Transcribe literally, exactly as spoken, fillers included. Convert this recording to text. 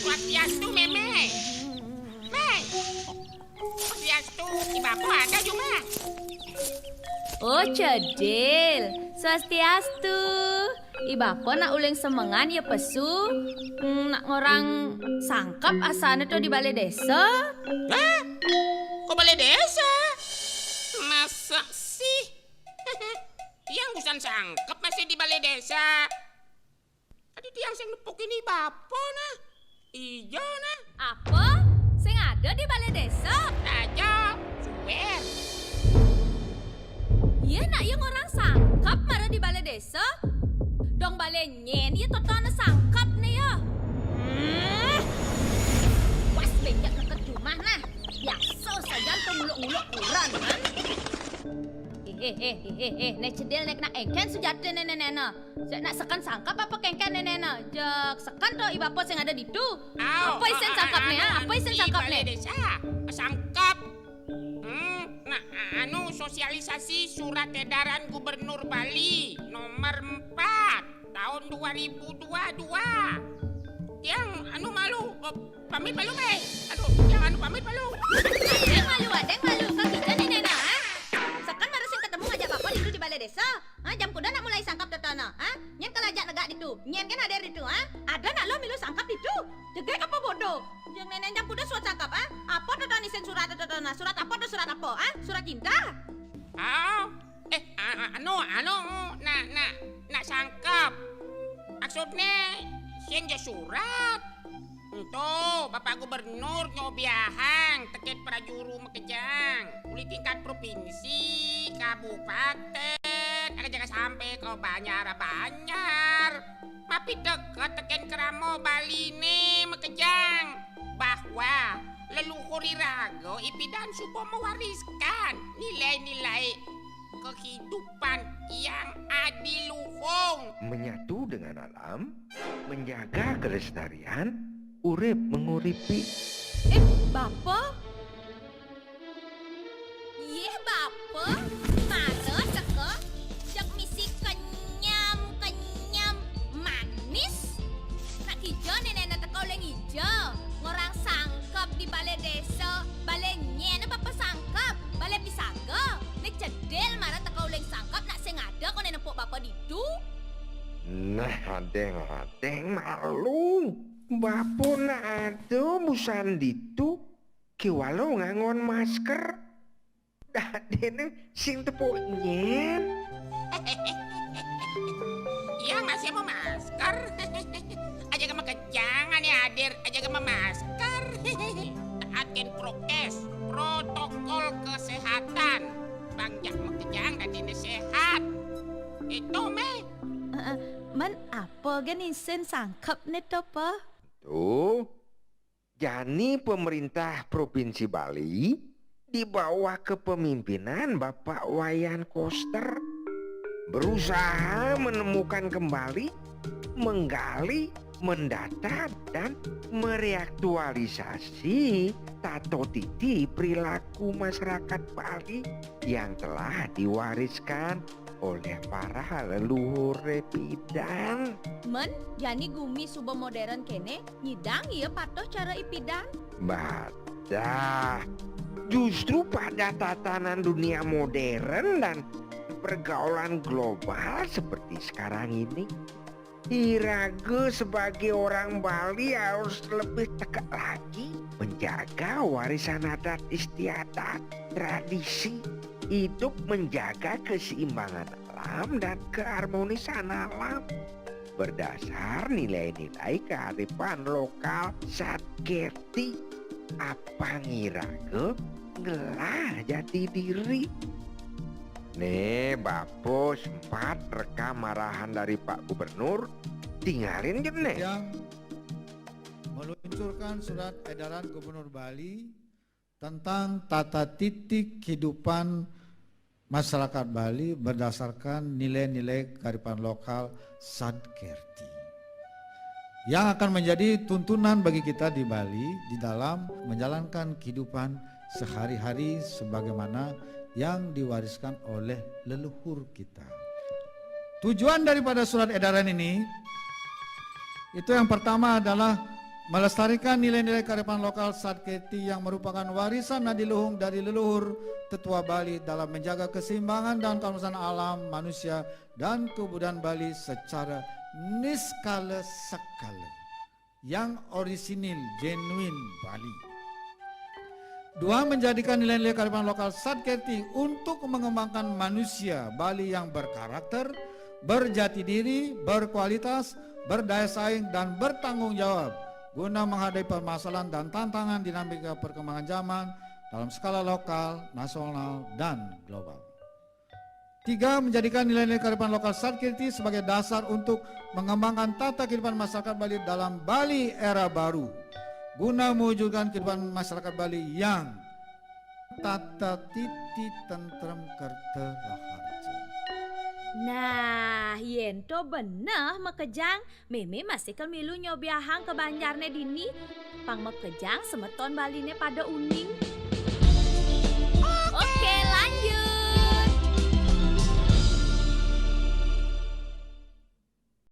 Swastiastu, Mémé. Mé. Swastiastu, I Bapa ada jumah. Oh, Cedil. Swastiastu. I Bapa nak uling semengan ya pesu. Hmm, nak ngorang sangkep asané to di balé désa. Hah? Kok balé désa? Masa sih? Tiang busan sangkep masih di balé désa. Tadi tiang sing nepukin I Bapa nah. Ija nah. Apa? Sing ada di balé désa? Aja, suwér. Iya nak ya ngorang sangkep mara di balé désa. Dong balé nyén ya totona sangkep né ya. Hmm. Was bénjak neked jumah nah. Biasa sajan to nguluk-nguluk kuran kan. Eh, eh, eh, eh, eh, eh, né Cedil né nak éngkén sujatiné né, né, né. Sek nak seken sangkep apa kéngkén né, né, né. Jeg seken to I Bapa sing ada ditu. Au, apa isin au, sangkep né, anu, ha? Apa isin di sangkep balé né? Désa. Sangkep. Hmm, nah, anu, sosialisasi surat edaran Gubernur Bali nomor empat tahun dua ribu dua dua. Tiang anu malu, eh, pamit malu, Mé. Aduh, tiang anu pamit malu. Adéng malu, adéng malu. Kang Ijo né, né, nah, ha? Seken mara sing ketemu ngajak Bapa ditu di balé désa. Ha, jam kuda nak mulai sangkep totona, ha? Nyén kal ajak negak ditu. Nyén kan hadir ditu, ha? Ada nak lo milu sangkep ditu. Jegég apa bodoh? Jang néné jam kuda surat sangkep, ha? Apa totona isin surat totona? Surat apa to surat apa, ha? Surat cinta? Ah, eh, a-, a-, anu, anu, nak, nak, nak sangkep. Maksudné, sing ja surat. Ento, Bapak Gubernur nyobiahang tekén prajuru makejang. Uli tingkat provinsi, kabupatén, ada jaga sampai ke banjar-banjar. Mapiteket tekén krama Baliné makejang. Bahwa leluhur iraga ipidan suba mewariskan nilai-nilai kehidupan yang adiluhung. Menyatu dengan alam, menjaga kelestarian, urip menguripi. Eh, Bapa? Yéh, Bapa, mara teka, jeg misi kenyam-kenyam manis. Nak kija nénéna teka uling ija, ngorang sangkep di balé désa, balé nyén Bapa sangkep, balé pisaga. Né Cedil mara teka uling sangkep nak sing ada koné nepuk Bapa ditu. Nah, adéng-adéng malu. Bapa nak ada busan ditu, kéwala ngangon masker. Dadéné sing tepuk nyén. Iya, masih mau masker. Aja ke makejang ané hadir, aja ke masker. Taatin prokes, protokol kesehatan. Bang jak makejang dadéné sehat. Itu, Mé. Eh, eh, man apa gén isin sangkep né to, Pa? Tuh, jani pemerintah Provinsi Bali di bawah kepemimpinan Bapak Wayan Koster berusaha menemukan kembali, menggali, mendata, dan mereaktualisasi tato titi perilaku masyarakat Bali yang telah diwariskan oleh para leluhur ipidan. Men, jani gumi suba modern kéné, nyidang ia patuh cara ipidan? Badah. Justru pada tatanan dunia modern dan pergaulan global seperti sekarang ini, iraga sebagai orang Bali harus lebih tekad lagi menjaga warisan adat istiadat, tradisi, hidup menjaga keseimbangan alam dan keharmonisan alam berdasar nilai-nilai kearifan lokal Sat Kerthi. Apa ngiraga ngelah jati diri? Nih, Bapo sempat rekam arahan dari Pak Gubernur, tingalin jep nih. Yang meluncurkan surat edaran Gubernur Bali tentang tata titik kehidupan masyarakat Bali berdasarkan nilai-nilai kearifan lokal Sadkerti yang akan menjadi tuntunan bagi kita di Bali di dalam menjalankan kehidupan sehari-hari sebagaimana yang diwariskan oleh leluhur kita. Tujuan daripada surat edaran ini itu yang pertama adalah melestarikan nilai-nilai kearifan lokal Sadkerti yang merupakan warisan nadiluhung dari leluhur tetua Bali dalam menjaga keseimbangan dan keharmonisan alam, manusia, dan kebudayaan Bali secara niskala sakala yang orisinil, genuine Bali. Dua, menjadikan nilai-nilai kearifan lokal Sadkerti untuk mengembangkan manusia Bali yang berkarakter, berjati diri, berkualitas, berdaya saing, dan bertanggung jawab guna menghadapi permasalahan dan tantangan dinamika perkembangan zaman dalam skala lokal, nasional, dan global. Tiga, menjadikan nilai-nilai kearifan lokal Sadkerti sebagai dasar untuk mengembangkan tata kehidupan masyarakat Bali dalam Bali era baru guna mewujudkan kehidupan masyarakat Bali yang tata titi tentrem kerta raharja. Nah, yén to beneh makejang, mémé masih ké milu nyobiahang ka banjarné dini. Pang makejang semeton Baliné pada uning.